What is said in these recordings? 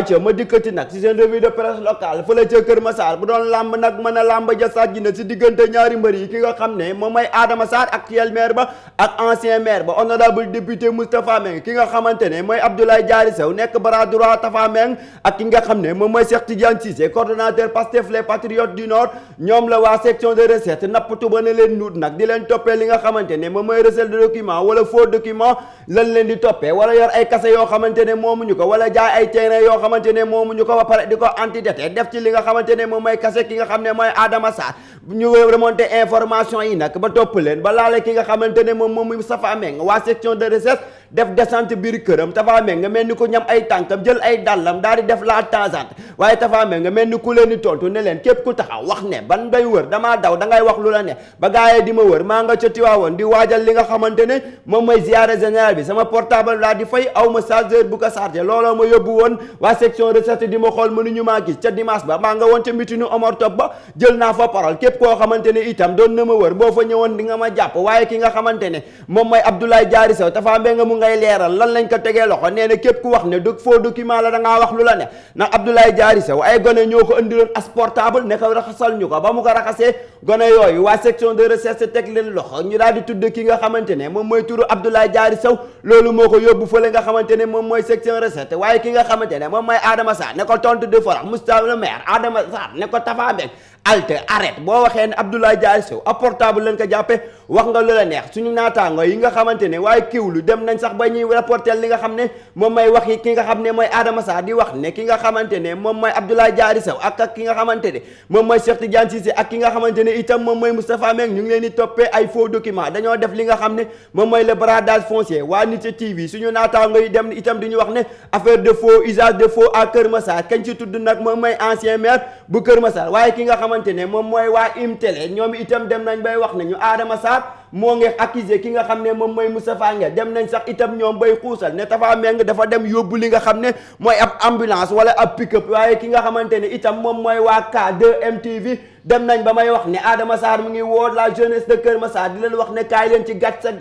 ay ca ma dikkati nag ci seen revue de presse locale fële ca Kër Massar bu doon lamb nag mën a lamb ja sàjj na ci diggante ñaari mbër yi ki nga xam ne moom mooy Adama Sarr actuel maire ba ak ancien maire ba honorable député Moustapha Meng ki nga xamante ne mooy Abdoulaye Diary Sow nekk bras droit Tafa Meng ak ki nga xam ne moom mooy Cheikh Tidiane Cissé coordonnateur Pastef les Patriotes du Nord ñoom la waa section de recette nappatu ba ne leen nuut nag di leen toppee li nga xamante ne moom mooy recel de document wala faux document lan leen di toppee wala yor ay kase yoo xamante ne moomuñu ko wala jaay ay terrain yoo xamante ne moomuñu ko ba pare di ko antidaté def ci li nga xamante ne moom mooy kase ki nga xam ne mooy Adama Sarr ñu remonté information yi nag ba topp leen ba laale ki nga xamante ne moom Moustapha Meng waa section de recette def descente biir këram Tafa Meng nga mel ni ko ñam ay tànkam jël ay dàllam daal di def la tangente waaye Tafa Meng nga mel ni ku leen di tontu ne leen képp ku taxaw wax ne ban day wër damaa daw da ngay wax lu la ne ba gaayee di ma wër maa nga ca Tiwaawoon di waajal li nga xamante ne moom mooy ziare général bi sama portable laa di fay aw ma chargeur bu ko chargé looloo ma yóbbu woon waa section recette di ma xool mënuñu maa gis ca dimanche ba maa nga woon ca mitinu Omar Top ba jël naa fa parole képp koo xamante ne itam doon na ma wër boo fa ñëwoon di nga ma jàpp waaye ki nga xamante ne moom mooy Abdoulaye Diary Sow Tafa Meng mu ngay leeral lan lañ ko tegee loxo nee na képp ku wax ne du faux document la da ngaa wax lu la ne ndax Abdoulaye Diary Sow ay gone ñoo ko indiloon as portable ne ko raxasal ñu ko ba mu ko raxasee gone yooyu waa section de recherche teg leen loxo ñu daal di tudd ki nga xamante ne moom mooy turu Abdoulaye Diary Sow loolu moo ko yóbbu fële nga xamante ne moom mooy section recherche waaye ki nga xamante ne moom mooy Adama Sarr ne ko tontu de farax Moustapha le maire Adama Sarr ne ko Tafa Meng alte arrête boo waxee ne Abdoulaye Diary Sow a portable leen ko jàppe wax nga lu la neex suñu naataango yi nga xamante ne waaye kiwlu dem nañ sax ba ñuy rapporter li nga xam ne moom mooy wax yi ki nga xam ne mooy Adama Sarr di wax ne ki nga xamante ne moom mooy Abdoulaye Diary Sow ak ki nga xamante ne moom mooy Cheikh Tidiane Cissé ak ki nga xamante ne itam moom mooy Moustapha Meng ñu ngi leen di toppee ay faux documents dañoo def li nga xam ne moom mooy le bradage foncier waa Nitte TV suñu naataango yi dem itam di ñu wax ne affaire de faux usage de faux à Kër Massar kañ ci tudd nag moom mooy ancien maire bu Kër Massar waaye ki nga xamante ne moom mooy waa Imtele ñoom itam dem nañ bay wax nañu Adama Sarr moo ngi accusé ki nga xam ne moom mooy Moustapha Nguer dem nañ sax itam ñoom bay xuusal ne Tafa Meng dafa dem yóbbu li nga xam ne mooy ab ambulance wala ab pick-up waaye ki nga xamante ne itam moom mooy waa K2MTV dem nañ ba may wax ne Adama Sarr mu ngi woo la jeunesse de Kër Massar di leen wax ne kaay leen ci gàcce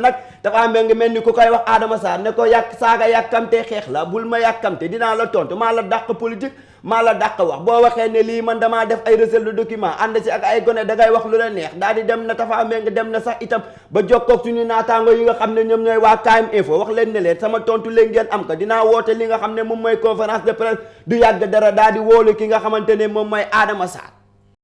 nag Tafa Meng mel ni ku koy wax Adama Sarr ne ko saaga yàkkamte xeex la bul ma yàkkamte dinaa la tontu maa la dàq politique maa la dàq wax boo waxee ne lii man damaa def ay recel de document ànd ci ak ay gone da ngay wax lu la neex daal di dem na Tafa Meng dem na sax itam ba jokkoog suñu naataango yi nga xam ne ñoom ñooy waa KM Info wax leen ne leen sama tontu leen ngeen am ko dinaa woote li nga xam ne moom mooy conférence de presse du yàgg dara daal di woolu ki nga xamante ne moom mooy Adama Sarr